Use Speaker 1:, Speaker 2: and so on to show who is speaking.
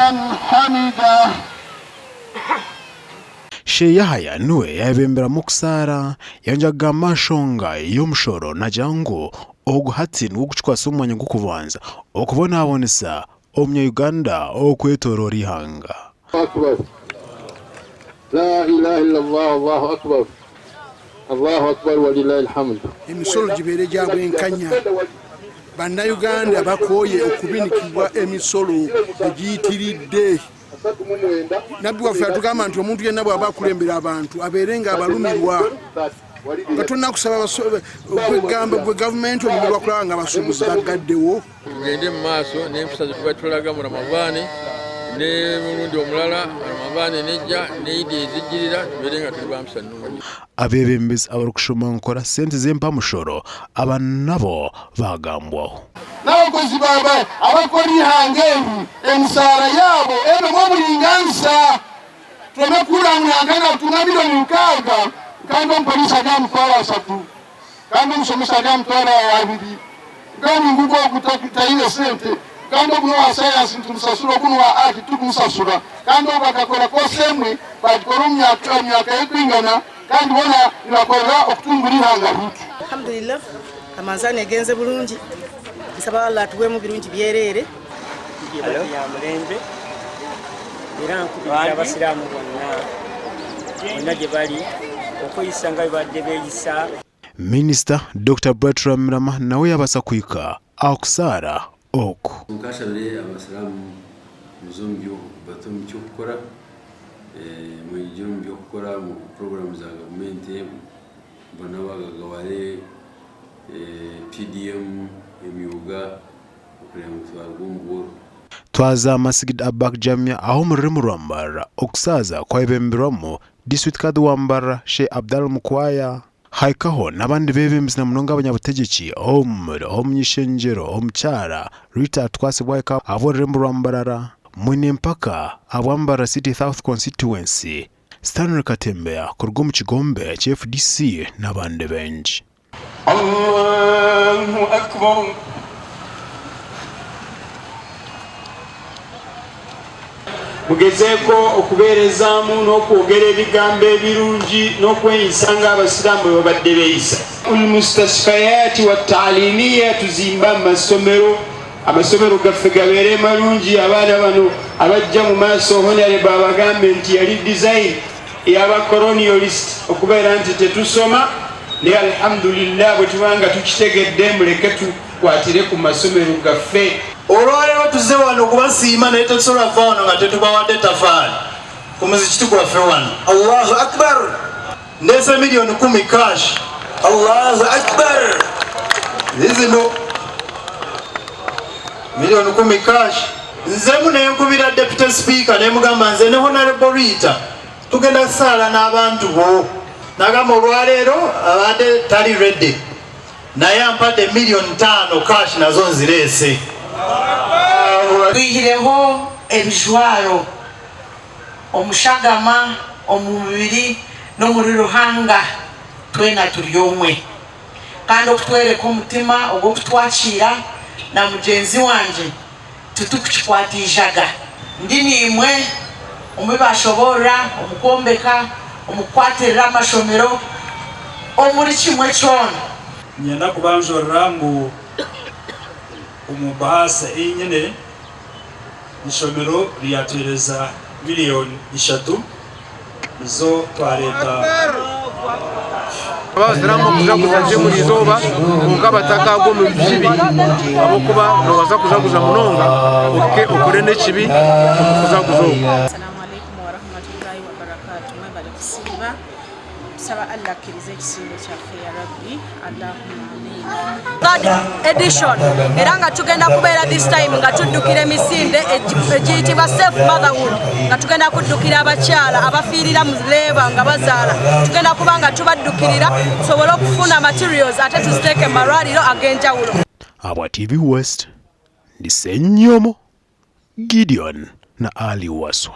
Speaker 1: Liman hamidah.
Speaker 2: Sheikh Yahaya niwe yayebemberamu okusaara, yayongyera kugamba aha nshonga y'omushoro naagira ngu ogu hati nigwo gukikwatsa omu mwanya gw'okubanza okubonabonesa omunya Uganda okwetoroora eihanga.
Speaker 1: Akbar La ilaha illallah Allahu Akbar Allahu Akbar walillahil hamd.
Speaker 3: Emisolo gibeere gya bwenkanya. Bannayuganda bakooye okubinikibwa emisolo egiyitiridde. Nabbi waffe atugamba nti omuntu yenna bw'aba akulembera abantu abeere nga abalumirwa nga tolina kusaba kwegamba gwe gavumenti onyumirwa kulaba nga abasuubuzi baggaddewo.
Speaker 4: Tugende mu maaso n'empisa zetuba tulaga mu Ramadhan ne mulundi omulala Ramadhan nejja ne Idi ezijjirira tubeere nga tuli ba mpisa nnungi.
Speaker 2: Abeebembezi abarikushoma nkora sente z'empamushoro aba nabo baagambwaho.
Speaker 1: N'abakozi abakora eihanga eri emisaara yaabo ebemu oburingaanisa. Tureme kuhurira ngu nanka natunga milioni nkaaga kandi omuporiisi ari aha mitwaro ashatu kandi omushomesa ari aha mitwaro abiri kandi ngu ogu taine sente kandi ogu n'owa sayansi nitumusasura ogu n'owa art titukumusasura kandi ogu akakora koosi emwe bagikora omu myaka erikwingana kandi boona nibakorera okutungura eihanga ryaitu.
Speaker 5: Alhamdulillah Ramanzani egenze bulungi nsaba Allah atuwemu birungi byereere.
Speaker 6: Ebadde ya mulembe era nkubiriza abasiraamu bonna bonna gye bali okweyisa nga bwe babadde beeyisa.
Speaker 2: Minisita Dokita Bright Rwamirama nawe yabaasa kuhika aha kusaara oku.
Speaker 7: Nkashabire abasiraamu muze omu byo bate omu ky'okukora, mwenyigire omu by'okukora omu puroguraamu za gavumenti. Bona bagagaware PDM emyooga okureba ngu twaruga omu bworo.
Speaker 2: Twaza Masgid Abak Jamia aho omu rurimi rwa Mbarara okusaaza kwayebemberwamu District Kadhi wa Mbarara Sheikh Abdallah Mukwaya. Haikaho n'abandi beebembezi na munonga abanyabutegyeki omuri Omuny'ishengyero omukyara Rita Atwase Bwaika ahabw'orurembo rwa Mbarara, Mwine Mpaka ahabwa Mbarara City South Constituency, Stanley Katembeya kuruga omu kigombe kya FDC n'abandi baingi.
Speaker 8: Allahu Akbar.
Speaker 9: Mugezeeko okubeerezaamu n'okwogera ebigambo ebirungi n'okweyisa ng'Abasiraamu bwe babadde beeyisa. Al-Mustasfayaati wat-Taalimiya, tuzimbe amasomero, amasomero gaffe gabeere malungi, abaana bano abajja mu maaso Honarebo abagambe nti yali design eyaba colonialist okubeera nti tetusoma, naye Alhamdulillah bwe tuba nga tukitegedde muleke tukwatire ku masomero gaffe.
Speaker 10: Olwaleero tuzze wano kubasiima naye tetusobola kuva wano nga tetubawadde tafaali ku muzikiti gwaffe wano.
Speaker 11: Allahu Akbar!
Speaker 10: Ndeese miliyoni kumi cash.
Speaker 11: Allahu Akbar!
Speaker 10: Zizino miliyoni kumi cash. Nzemu nenkubira deputy speaker nemugamba nze ne Honorable Rita tugenda kusaala n'abantu bo. Nagamba olwaleero abadde tali ready naye ampadde miliyoni taano cash nazo nzireese.
Speaker 12: Twihireho ebijwaro Omushagama, omu mubiri, n'omuri Ruhanga, twena turi omwe. Kandi okutworeka omutima ogw'okutwakiira na mugyenzi wangye titukukikwata eijaga. Ndi naimwe omu bi baashoboorora, omu kwombeka, omu kukwatirira amashomero, omuri kimwe kyona.
Speaker 9: Niinyenda kubanjurira ngu omu baasa ei nyine, Eishomero ryatuheereza miriyoni ishatu nizo twareeta.
Speaker 4: Abasiraamu okujaguza gye buri izooba kwonka batakagwa omu kibi ahabw'okuba noobaasa kujaguza munonga ohike okore n'ekibi omu kujaguza okwo.
Speaker 13: Assalamu alaikum warahmatullahi wabarakatuh mwebale kusiiba tusaba Allah akkirize ekisiibo kyaffe ya rabbi allahumma amiina.
Speaker 14: Third edition era nga tugenda kubeera this time nga tuddukira emisinde egiyitibwa safe motherhood nga tugenda kuddukira abakyala abafiirira mu leeba nga bazaala tugenda kuba nga tubaddukirira tusobole okufuna materials ate tuziteeke mu malwaliro ag'enjawulo.
Speaker 2: Abwa TV West, ndi Ssenyomo Gideon na Ali Waswa.